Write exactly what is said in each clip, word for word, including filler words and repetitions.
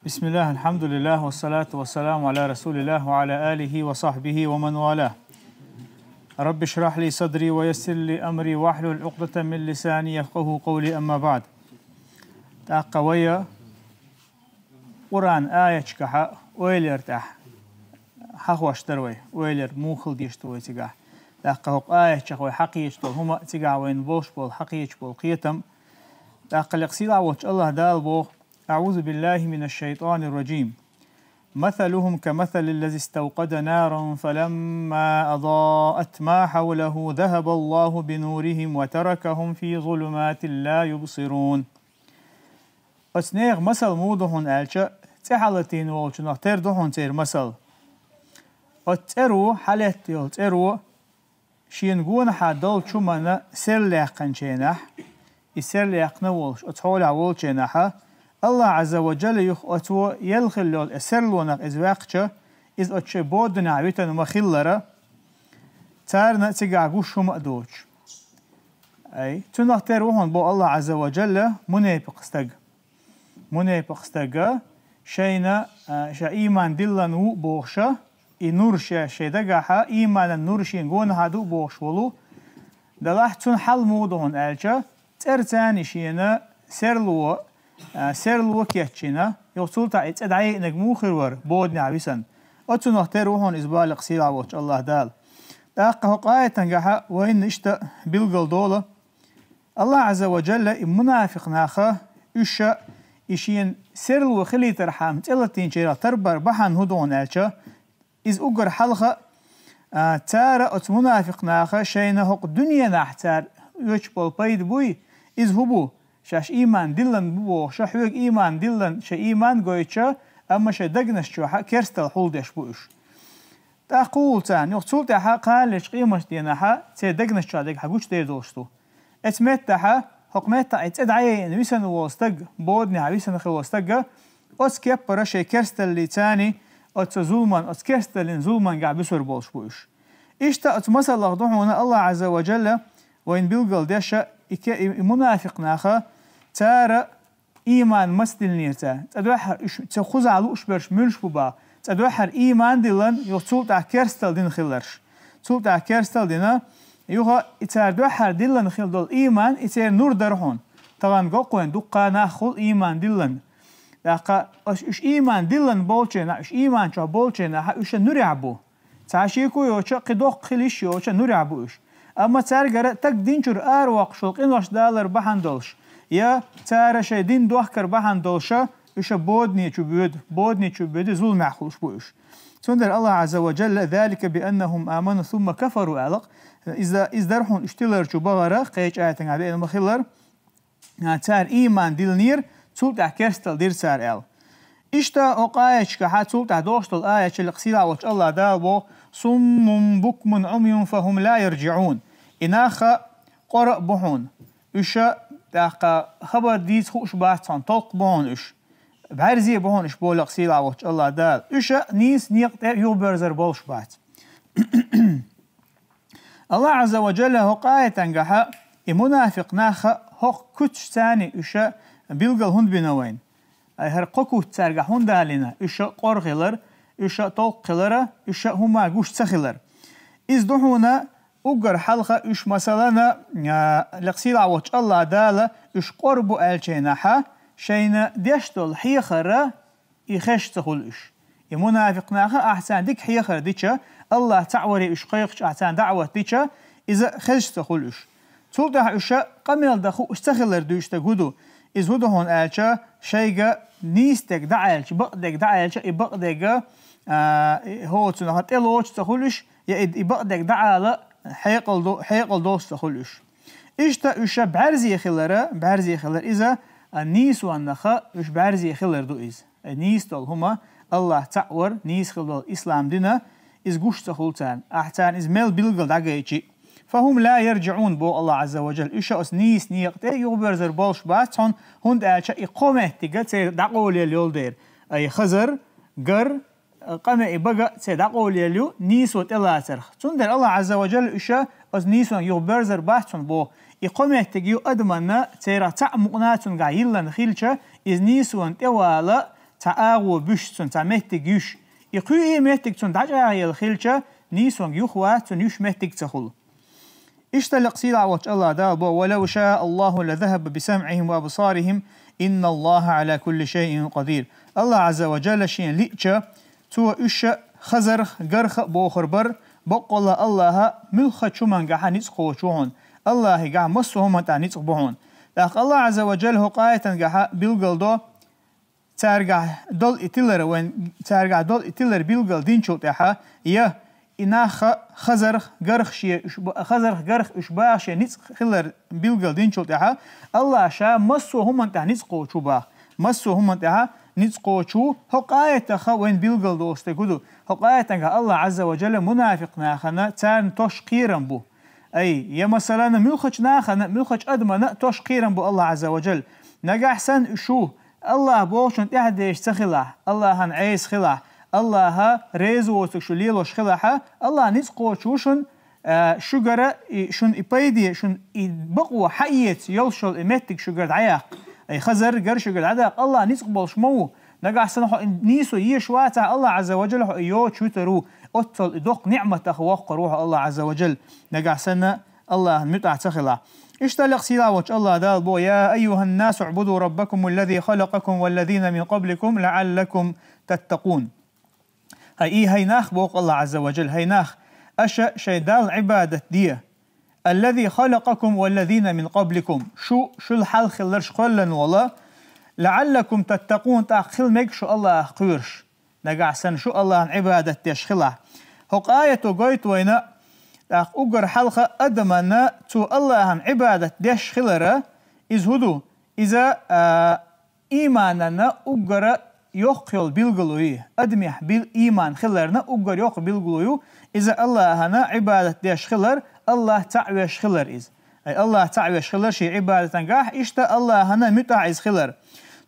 بسم الله، الحمد لله، والصلاة والسلام على رسول الله وعلى آله وصحبه ومن والاه. رب اشرح لي صدري ويسر لي أمري واحلل عقدة من لساني يفقهوا قولي، أما بعد. ТӀаккха вай Къуръан аяташкахьа ойлар тӀехь хьахош дара вай, ойлар муха деш ду вай цигахь. ТӀаккха хӀокху аяташкахь вай хьакхеташ долу хӀума, цигахь вайна болуш болу хьакхеташ болу кхетам. ТӀаккха лекха сийлахь волчу АллахӀ Дала боху: أعوذ بالله من الشيطان الرجيم. مثلهم كمثل الذي استوقد نارا فلما أضاءت ما حوله ذهب الله بنورهم وتركهم في ظلمات لا يبصرون. Оцу нехан масал муха ду хьуна аьлча, цӀе хьалатийна волчунах тера ду хьуна церан масал. Оцу цӀеро, хьалетта йолу цӀеро, шена гонахьа долчу хӀуманна серла яьккхинчу хенахь, и серла яьккхина волуш оцу хьолехь волчу хенахьа, АллахӀ Ӏазза ва Джалла юха оцо елла хилла йолу и серлонах иза ваьккхича, иза оцу шайн боданехь витина ма-хиллара, царна цигахь гуш хӀума а доцуш. Ай, цунах тера ву хьуна боху АллахӀ Ӏазза ва Джалла мунепикъ стаг. Мунепикъ стага шайна, а, ша ийман диллина ву бохуша, и нур ша шайн дагахьа, ийманан нур шен гонахьа ду бохуш волу. Делахь цуьнан хьал муха ду хьуна аьлча, цӀерца шена серло, а, серло кечйина, юха цул тӀаьхьа и цӀе дӀаяйинарг муха хир вара, боданехь висина. Оцунах тера ву хьуна иза боху лекха сийлахь волчу АллахӀ Дала. ТӀаккха хӀокху аятангахьа вайна иштта билгал долу, АллахӀ Ӏазза ва Джалла и мунафикъ наха, уьш ша и шена серло хилийтархьама цӀе латийначарах тарбар бахьана хӀун ду хьуна аьлча, иза уггар хьалха, а, цара оцу мунафикъ наха шайна хӀокху дуьненахь цара оьцуш болу пайда буй, иза хӀун бу, шаьш ийман диллина бу бохуша, хьоьга ийман диллина, шайн ийман гойтуша, амма шайн дагнаш чохьа керстал хьулдеш бу уьш. ТӀаккха хӀун волу царна? Юха цул тӀаьхьа кхалличу къематденахьа церан дагнаш чохь дагахьа гучудер долуш ду. Эцу меттахьа, хӀокху меттахь и цӀе дӀаяйина висина волу стаг, боданехь висина хилла стага, оцу кеппара шайн керсталлица царна оцу зулман, оцу керсталлин зулмангахь буьсур болуш бу уьш. Иштта оцу масалах ду хьуна АллахӀ Ӏазза ва Джалла вайна билгал деша, и ке-, и, и мунафикъ наха, цара ийман маца диллинера цара? Цкъа дуьххьара уьш, цу кхузахь лууш берш муьлш бу баха? Цкъа дуьххьара ийман диллина, юха цул тӀаьхьа керстал дина хилларш. Цул тӀаьхьа керстал дина, юха и цара дуьххьара диллина хилла долу ийман, и церан нур дара хьуна. Тахана гоккхойн дуккха нах хуьлу ийман диллина. ТӀаккха аш уьш ийман диллина болчу хенахь, уьш ийман чохь болчу хенахьа уьш нуьрехь бу. Цхьа шеко йоцуша, кхин доккха хила йиш йоцуша нуьрехь бу уьш. Амма цаьргара таг динчуьра аравоккхуш волу къинош далар бахьана долуш, я цара шайн дин дохкар бахьана долуша, уьш бодане чу боьду, бодане чу боьду, зуламехь хуьлуш бу уьш. Цундела АллахӀ Ӏазза ва Джалла: «ذلك بأنهم آمنوا ثم كفروا», аьлла. Иза, иза дара хьуна уьш тиларчу бахара, кхечу аятангахь деана ма-хиллара. А, цара ийман диллинера, цул тӀаьхьа керстал дира цара аьлла. Иштта хӀокху аяташкахьа цул тӀаьхьа догӀуш долу аяташ, лекха сийлахь волчу АллахӀ Дала боху: «صم بكم عمي فهم لا يرجعون». И наха къора а бу хьуна. Уьш тӀаккха хабар дийца хууш бац хьуна, толкх бу хьуна уьш. БӀаьрзе бу хьуна уьш боху лекха сийлахь волчу АллахӀ Дала. Уьш нийса некъа тӀе юхабоьрзар болуш бац. АллахӀ Ӏазза ва Джалла хӀокху аятангахьа и мунафикъ наха хӀокху куьцаш царна уьш билгал хӀунда бина вайна? Ай, хӀара кхо куц цаьргахь хӀунда далийна? Уьш къора хилар, уьш толкх хилара, уьш хӀума гуш ца хилар. Иза ду хьуна уггар хьалха уьш, масалана, а, лекха сийлахь волчу АллахӀ Дала уьш къора бу аьллачу хенахьа, шайна деш долу хьехара и хезаш ца хуьлу уьш. И мунафикъ наха, ахь царна дика хьехар дича, АллахӀ цхьаъ варе уьш кхайкхича, ахь царна даӀват дича, иза хезаш ца хуьлу уьш. Цул тӀаьхьа уьш къамел дан хууш ца хилар дуьйцуш дерг хӀун ду? Иза хӀун ду хьуна аьлча, шайга нийса дерг дӀааьлча, бакъ дерг дӀааьлча, и бакъ дерг, а, и хӀоцунах тӀелоцуш ца хуьлу уьш, я и, и бакъ дерг дӀаала хьекъал до-, хьекъал долуш ца хуьлу уьш. Иштта уьш бӀаьрзе хилара, бӀаьрзе хилар иза, а, нийсоннаха уьш бӀаьрзе хилар ду иза. Э, нийса долу хӀума, АллахӀ цхьаъ вар, нийса хила долу ислам дина, иза гуш ца хуьлу царна. Ахь царна иза мел билггал дӀагайчи. «فهم لا يرجعون», боху АллахӀ Ӏазза ва Джалла. Уьш оцу нийса некъа тӀе юхабоьрзар болуш бац хьуна, хӀунда аьлча и кхо меттига церан дӀакъовлаелла йолу дера. Ай, хазар, гар, къамел, и бага церан дӀакъовлаелла ю нийсо тӀелацарх. Цундела АллахӀ Ӏазза ва Джалла уьш оцу нийсонга юхабоьрзар бац хьуна боху. И кхо меттиг ю адаманна, церах цхьаъ мукъана цуьнгахь йиллина хилча, иза нийсонна тӀевала, цхьа агӀо буьш цунна, цхьа меттиг юьш. И кхуьуе меттиг цунна дӀачӀагӀъелла хилча, нийсонга юхавац цунна юьш меттиг ца хула. Иштта лекха сийлахь волчу АллахӀ Дала боху: «ولو شاء الله لذهب بسمعهم وأبصارهم إن الله على كل شيء قدير». АллахӀ Ӏазза ва Джалла шена лиъча, цо уьш хазарх, гарх а бохур бара, баккъалла АллахӀ муьлххачу хӀумангахьа ницкъ кхочуш ву хьуна. АллахӀигахь массо а хӀуманна тӀехь ницкъ бу хьуна. ТӀаккха АллахӀ Ӏазза ва Джалла хӀокху аятангахьа билгал до, цаьргахь долу и тилар вайн, цаьргахь долу и тилар билгал динчул тӀаьхьа, я и нах хазарх, гарх шен уьш ба-, хазарх, гарх уьш баха шен ницкъ хилар билгал динчул тӀаьхьа, АллахӀ ша массо а хӀуманна тӀехь ницкъ кхочуш ву баха. Массо а хӀуманна тӀехь ницкъ кхочуш ву. ХӀокху аятах вайн билгал долуш дерг хӀун ду? ХӀокху аятангахь АллахӀ Ӏазза ва Джалла мунафикъ нахана царна тосуш кхерам бу. Ай, я масалана, муьлххачу нахана, муьлххачу адамана а тосуш кхерам бу АллахӀ Ӏазза ва Джалла. Нагахь санна уьш ву, АллахӀ бохучунна тӀаьхьадеш ца хилахь, АллахӀан Ӏеса хилахь, АллахӀ реза воцург шу лелош хилахьа, АллахӀ ницкъ кхочуш ву шуна, а, шуьгара и, шуна и пайде, шуна и бакъо хьаэца йолуш йолу и меттиг шуьгара дӀаяккха. Ай, хазар, гар шуьгара дӀадаккха, АллахӀ ницкъ болуш ма ву. Нагахь санна хьо и нийсо еш вацахь, АллахӀ Ӏазза ва Джалла хьо и йоцуш вуьтур ву, оццул и доккха ниӀматах воккхур ву хьо АллахӀ Ӏазза ва Джалла. Нагахь санна АллахӀан муьтӀахь ца хилахь. Иштта лекха сийлахь волчу АллахӀ Дала боху: «يا أيها الناس اعبدوا ربكم الذي خلقكم والذين من قبلكم لعلكم تتقون». ХӀай, и хӀай нах, боху АллахӀ Ӏазза ва Джалла, хӀай нах, аша шайн Далла Ӏибадат де. «الذي خلقكم والذين من قبلكم». Шу, шул хьалха хилларш кхоьллина волу, «لعلكم تتقون», тӀаккха хила мега шу АллахӀах кхоьруш. Нагахь санна шу АллахӀан Ӏибадат деш хилахь. ХӀокху аято гойту вайна, тӀаккха уггар хьалха адамана цо АллахӀан Ӏибадат деш хилара, иза хӀун ду? Иза, а, ийманана уггара йоккха йолу билгало ю. Адамехь бил-, ийман хиларна уггар йоккха билгало ю. Иза АллахӀана Ӏибадат деш хилар, АллахӀ цхьаъ веш хилар иза. Ай, АллахӀ цхьаъ веш хилар шен Ӏибадатангахь, иштта АллахӀана муьтӀахь иза хилар.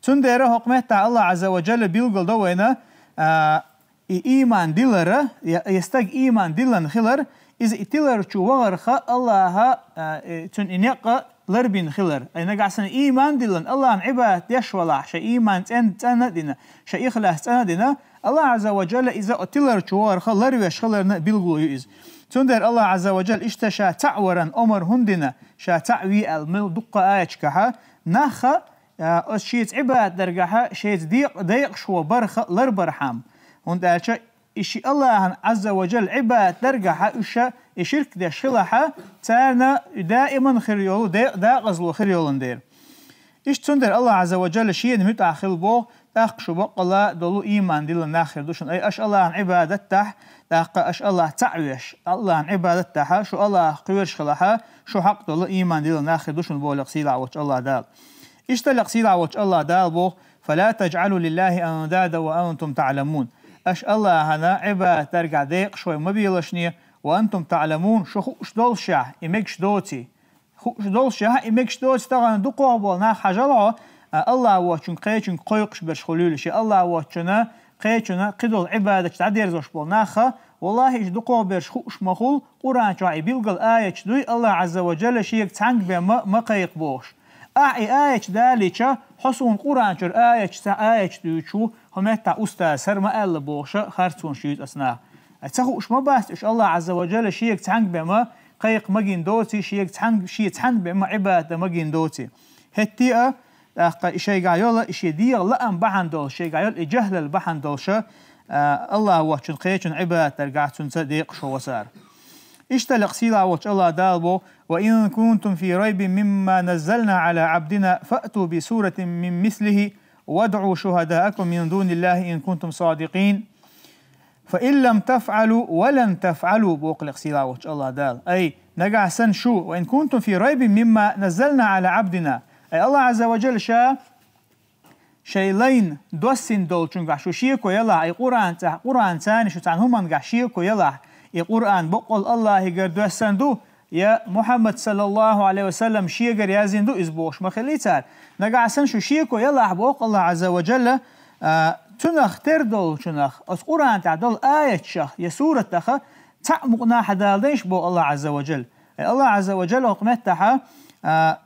Цундела хӀокху меттахь АллахӀ Ӏазза ва Джалла билгал до вайна, а, и ийман дилара, я, я стаг ийман диллина хилар, иза и тилар чу вахарха АллахӀа, а, э, цуьнан и некъ ларбина хилар. Ай, нагахь санна ийман диллина, АллахӀан Ӏибадат деш валахь, шайн ийман цӀен-, цӀанна а дина, шайн ихлас цӀанна а дина, АллахӀ Ӏазза ва Джалла иза о тилар чу вахарха ларвеш хиларна билгало ю иза. Цундела АллахӀ Ӏазза ва Джалла иштта ша цхьаъ варан омар хӀунда дина, ша цхьаъ ве аьлла, мел дуккха аяташкахьа, нахха, а, оцу шеца Ӏибадат даргахьа, шеца декъ-, декъашхо барха ларбархьама. ХӀунда аьлча и ши АллахӀан Ӏазза ва Джалла Ӏибадат даргахьа уьш и ширк деш хилахьа, царна даиман хир йолу декъ-, дакъазло хир йолун дера. Иштта цундела АллахӀ Ӏазза ва Джалла шена муьтӀахь хила боху, тӀаккха шу баккъалла долу ийман диллина нах хир ду шуна. Ай, аша АллахӀан Ӏибадат дахь, тӀаккха аша АллахӀ цхьаъ веш, АллахӀан Ӏибадат дахьа, шу АллахӀах кхоьруш хилахьа, шу хьакъ долу ийман диллина нах хир ду шуна боху лекха сийлахь волчу АллахӀ Дала. Иштта лекха сийлахь волчу АллахӀ Дала боху: «فلا تجعلوا لله أندادا وأنتم تعلمون». Аша АллахӀана Ӏибадат даргахь декъашхой ма белашне, «وأنتم تعلمون», шу хууш доллушехь, и мегаш доций. Хууш доллушехь, и мегаш доций, тахана дукхох болу нах хьажал хьо, а, АллахӀ воцчуьнга кхечуьнга кхойкхуш берш хуьлийла, шен АллахӀ воцчунна, кхечунна кхидолу Ӏибадаташ дӀадерзош болу нахха, валлахӀи, уьш дукхох берш хууш ма хуьлу, Къуръан чохь и билггал аяташ дуй, АллахӀ Ӏазза ва Джалла шега цхьаьнга бен ма, ма кхайкха бохуш. Ахь и аяташ далийча, хьо суна Къуръан чуьра аяташ, цхьа аяташ дуьйцуш ву, хӀокху меттахь устаза хӀара ма аьлла бохуша, харцонаш юьйцу аса наха. Ай, ца хууш ма бац уьш АллахӀ Ӏазза ва Джалла шега цхьаьнга бен ма кхайкха магийна доций, шега цхьаьнга, шен цхьаьнга бен ма Ӏибадат дан магийна доций. ХӀетте а, тӀаккха и шайгахь йолу, и шен дегӀан лаам бахьана долуш, шайгахь йолу и жахӀлал бахьана долуша, а, АллахӀ воцчунна кхечунна Ӏибадат даргахь цуьнца декъашхо вацара. Иштта лекха сийлахь волчу АллахӀ Дала боху: «وإن كنتم في ريب مما نزلنا على عبدنا فأتوا بسورة من مثله وادعوا شهداءكم من دون الله إن كنتم صادقين». «فإن لم تفعلوا ولن تفعلوا», боху лекха сийлахь волчу АллахӀ Дала. Ай, нагахь санна шу, «وإن كنتم في ريب مما نزلنا على عبدنا». Ай, АллахӀ Ӏазза ва Джалла ша шайн лайна доссийна долчуьнгахь шу шеко ялахь, ай, Къуръан цӀа-, Къуръан цани шу цхьана хӀумангахь шеко ялахь, и Къуръан баккъалла АллахӀигара доьссина ду, я Мухьаммад, саллаллаху Ӏалайхи ва саллам, шегара яздина ду иза бохуш ма хилий цара. Нагахь санна шу шеко ялахь, боху АллахӀ Ӏазза ва Джалла, а, цунах тера долчунах, оцу Къуръан тӀехь долу аяташах я суратаха цхьаъ мукъана хьадала дайша, боху АллахӀ Ӏазза ва Джалла. Ай, АллахӀ Ӏазза ва Джалла хӀокху меттахьа, а,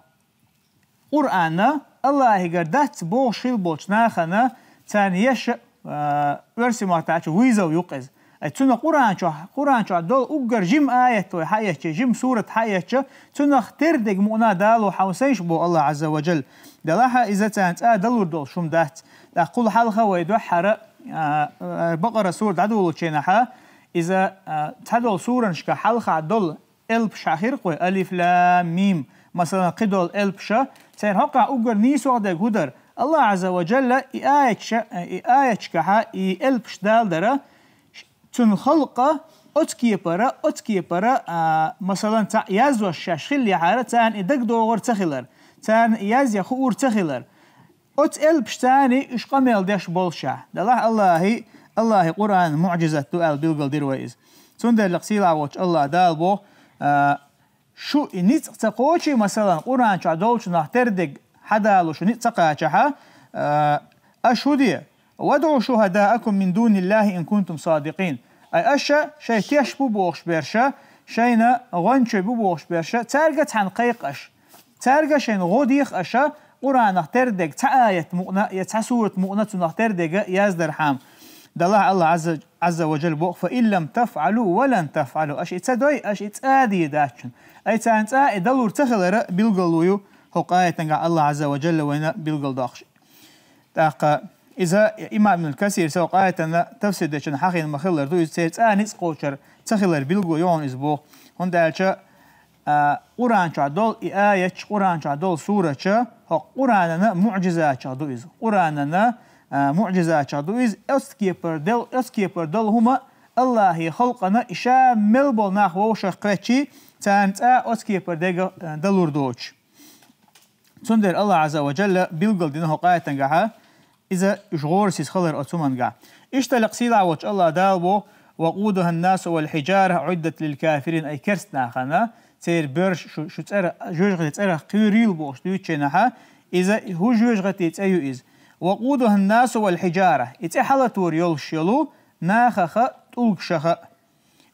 Къуръанна АллахӀигара дац бохуш хила болчу нахана царна еш, а, оьрсийн маттахь аьлча вызов ю-кх иза. Ай цунах Къуръан чохь, Къуръан чохь долу уггар жима аят вай хьаэцча, жима сурат хьаэцча, цунах тера дерг мукъана дало хьовсийша боху Аллах Азза ва Джалла. Делахь а иза царна цӀа далур долуш хӀума дац. ТӀаккха кхул хьалха вай дуьххьара, а, а, Бакъара сурат дӀадолучу хенахь, иза, а, цхьадолу суранашка хьалха долу элпаш хьахийра-кх вай, алиф, лам, мим, масалан, кхидолу элпаш, церан хьокъехь уггар нийсогӀа дерг хӀун дара? Аллах Азза ва Джалла и аяташ, и аяташкахь и элпаш даладара, цуьнан халкъ оцу кепара, оцу кепара, а, масалан, цхьаъ яздеш шаьш хиллехьара, царна и дагадогӀур ца хилар, царна и язъян хуур ца хилар. Оцу элпашца уьш къамел деш болушехь. Делахь Аллахьан, Аллахьан Къуръан муӀжизат ду аьлла билгалдира вай иза. Цундела сийлахь волчу Аллах Дала боху, а, шу и ницкъ ца кхочий, масалан, Къуръан чохь долчунах тера дерг хьадало шу ницкъ ца кхачахь, а, аша хӀун де? «ВадӀу шухӀадаакум мин дуниллахӀи ин кунтум садикъин». Ай аша шайн теш бу бохуш берш, шайна гӀоьнчой бу бохуш берш, цаьрга цхьаьна кхайкха аша. Цаьрга шайна гӀо деха аша, Къуръанах тера дерг цхьа аят мукъана я цхьа сурат мукъана цунах тера дерг яздархьама. Делахь Аллах Азза, Азза ва Джалла боху: «Фа ин лам тафӀалу ва лан тафӀалу». Аша и ца дой, аша и цӀа а дийр дац шуна. Ай царна цӀа а и далур ца хилар билгало ю хӀокху аятангахь Аллах Азза ва Джалла вайна билгалдоккхуш. ТӀаккха иза имам Ибн Касира хӀокху аятана тафсир дечунна хьахийна ма-хиллара ду, иза церан цӀа а ницкъ кхочур ца хилар билгало ю хьуна иза боху. ХӀунда аьлча, а, Къуръан чохь долу и аяташ, Къуръан чохь долу сураш, хӀокху Къуръанан муӀжизатех ду иза. Къуръанан, а, муӀжизатех ду иза. Оцу кепара дел-, оцу кепара долу хӀума Аллахьан халкъана и ша мел болу нах вовшах кхеччий, царна цӀа оцу кепара дерг, а, далур доцуш. Цундела Аллах Азза ва Джалла билгалдина хӀокху аятангахь, иза уьш гӀорасиз хилар оцу хӀумангахь. Иштта лекха сийлахь волчу Аллах Дала боху: «Ва къудухӀан-насу вал-хьиджара уӀиддат лил-кафирин», ай керст нахана, церан боьрша шу, шу цӀера, жоьжахатин цӀерах кхоьрийла бохуш дуьйцучу хенахь, иза хӀун жоьжахатин цӀе ю иза? «Ва къудухӀан-насу вал-хьиджара», и цӀе хьалатор йолуш йолу нахаха, тӀулгашаха.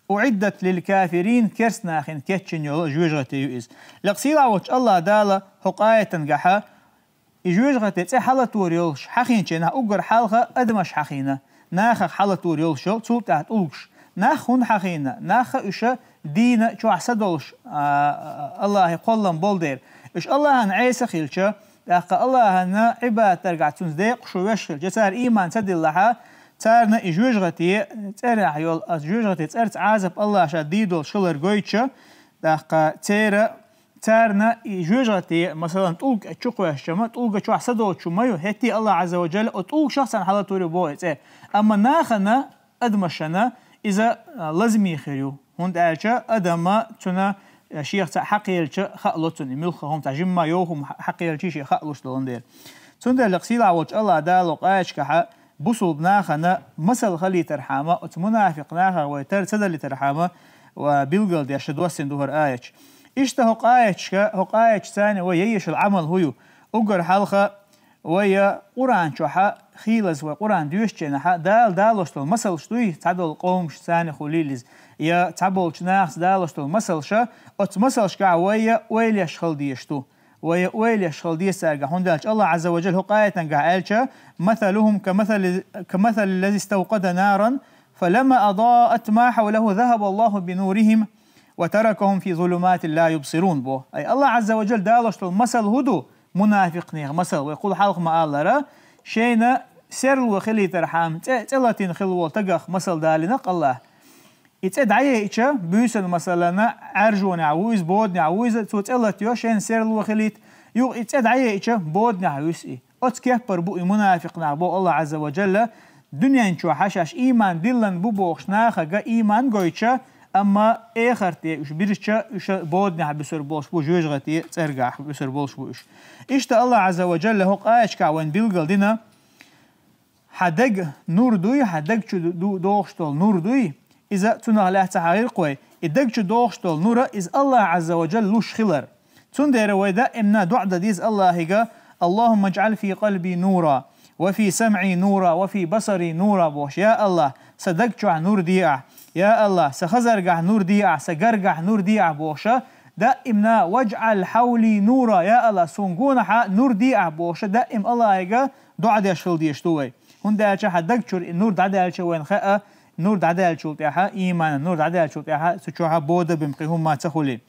«УӀиддат лил-кафирин», керст нахана кечйина йолу жоьжахати ю иза. Лекха сийлахь волчу Аллах Дала хӀокху аятангахь и жоьжахатин цӀе хьалатор йолуш хьахийначу хенахь уггар хьалха адамаш хьахийна, нахах хьалатор йолуш йолу, цул тӀаьхьа тӀулгаш. Нах хӀунда хьахийна? Нах уьш дийна чохь са долуш, а, Аллахьан кхоллам болу дела. Уьш Аллахьан Ӏеса хилча, тӀаккха Аллахьан Ӏибадат даргахь цуьнца декъаш веш хилча, цара ийман ца диллахь, царна и жоьжахатин цӀерахь йолу, а, жоьжахатин цӀарца Ӏазап Аллахьа ша дийр долуш хилар гойтуш, тӀаккха церан, царна и жоьжахати, масалан, тӀулг чу кхоьссича ма, тӀулга чохь са доцуш ма ю, хӀетте Аллах Азза ва Джалла оцу тӀулгашах царна хьалатор ю боху и цӀе. Амма нахана, адамашна иза, а, лазаме хир ю. ХӀунда аьлча адам цунна, а, шех цхьаъ хьакхаьчча хаало цунна, и муьлхха хӀума, цхьа жимма йовха хӀума хьакхаьчча шех хаалуш долун дела. Цундела лекха сийлахь волчу Аллах Дала хӀокху аяташкахь бусулба нахана масал хилийтархьама, оцу мунафикъ нахах вай тара ца далийтархьама, ва билгалдеш доссийна ду хӀара аяташ. Иштта хӀокху аяташка, хӀокху аяташца вай ян езаш йолу Ӏамал хӀун ю? Уггар хьалха вай Къуръан чохь хийлаза, вай Къуръан доьшучу хенахь, Дала далош долу масалш дуй, цхьадолу къомаш царна хуьлийла иза, я цхьаболчу нахаца далош долу масалш, оцу масалшкахь вай ойла еш хила дезаш ду. Вай ойла еш хила деза цаьргахь, хӀунда аьлча Аллах Азза ва Джалла хӀокху аятангахь аьлча: «Масалухум ка масали, ка масалиллази ставкъада наран, фаламма адаат ма хьавлаху, захабаллаху бинурихим, ва таракахум фи зулуматин ла юбсирун», бо. Ай Аллах Азза ва Джалла далош долу масал хӀун ду? Мунафикънех масал, вай кхул хьалха ма-аллара, шайна серло хилийтархьама, цӀе, цӀе латийна хилла волу стагах масал далийна-кх Аллаха. И цӀе дӀаяйча, буьйсанна, масалана, Ӏаьржонехь ву иза, боданехь ву иза, цо цӀе латайо, шайна серло хилийта. Юха и цӀе дӀаяйча, боданехь вуьсу и. Оцу кеппара бу и мунафикъ нах, боху Аллах Азза ва Джалла, дуьнен чохь шаьш ийман диллина бу бохучу нахага ийман гойтуш, амма эхарте уьш бирзича, уьш боданехь буьсур болуш бу, жоьжахатин цӀергахь буьсур болуш бу уьш. Иштта Аллах Азза ва Джалла хӀокху аяташкахь вайна билгал дина, хьан даг нур дуй, хьан даг чу ду-, догӀуш долу нур дуй, иза цунах лаьцна хьахийра-кх вай. И даг чу догӀуш долу нур, иза Аллах Азза ва Джалла луш хилар. Цундела вай даимна доӀа дан деза Аллахьига: «Аллахумма иджӀал фи къалби нура, ва фи самӀи нура, ва фи басари нура», бохуш. Я Аллах, сан даг чохь нур де ахь. Я Аллах, сан хазаргахь нур де ахь, сан гаргахь нур де ахь, бохуша. Даимна: «ВаджӀал хьавли нура», я Аллах, суна гонахьа нур де ахь, бохуша. Даим Аллахьига доӀа деш хила дезаш ду вай. ХӀунда аьлча хьан даг чура и нур дӀадаьлча вайна хаьа, нур дӀадаьлчул тӀаьхьа, иймана нур дӀадаьлчул тӀаьхьа, цу чухьа бода бен кхин хӀумма ца хули.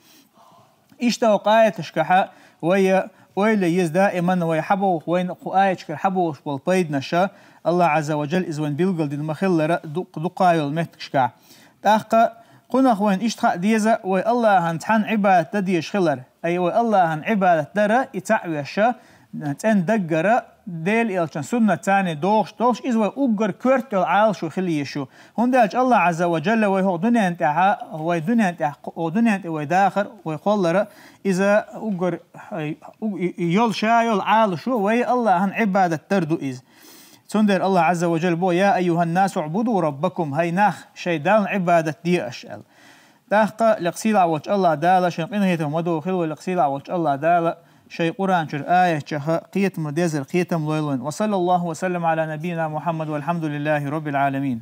Иштта кху аяташкахьа вай ойла еза даиман вай хьабоху, вайна кху аяташкара хьабохуш болу пайданаша, Аллах Азза ва Джалла иза вайн билгалдина ма-хиллара, дукха-, дукха йолу меттигашкахь. ТӀаккха кхунах вайна иштта хаа деза, вай Аллахьан цхьанна Ӏибадат дан дезаш хилар. Ай, вай Аллахьан Ӏибадат дара, и цхьаъ веша, цӀена даггара, Дела элчан суннат царний дохуш долуш, иза вай уггар коьрта йолу Ӏалашо хила езаш ю. ХӀунда аьлча Аллах Азза ва Джалла вай хӀокху дуьнен тӀехьа, вай дуьнен тӀехь, хӀокху дуьнен тӀе вай дахар, вай кхоллара, иза уггар, ай, уг-, и, и йолу ша йолу Ӏалашо вай Аллахьан Ӏибадат дар ду иза. Цундела Аллах Азза ва Джалла бо: «Я айюханнасу уъбуду раббакум», хӀай нах, шайн Далла Ӏибадат де аша аьлла. ТӀаккха лекха сийлахь волчу Аллах Дала шайн къинхетам ма дохийла вай, лекха сийлахь волчу Аллах Дала шайн Къуръан чуьра аятчаха кхетам дезар кхетам лойла вайн. Ва саллаллаху ва саллам ала набийина Мухаммад, валхьамдулиллахи роббил Ӏаламин.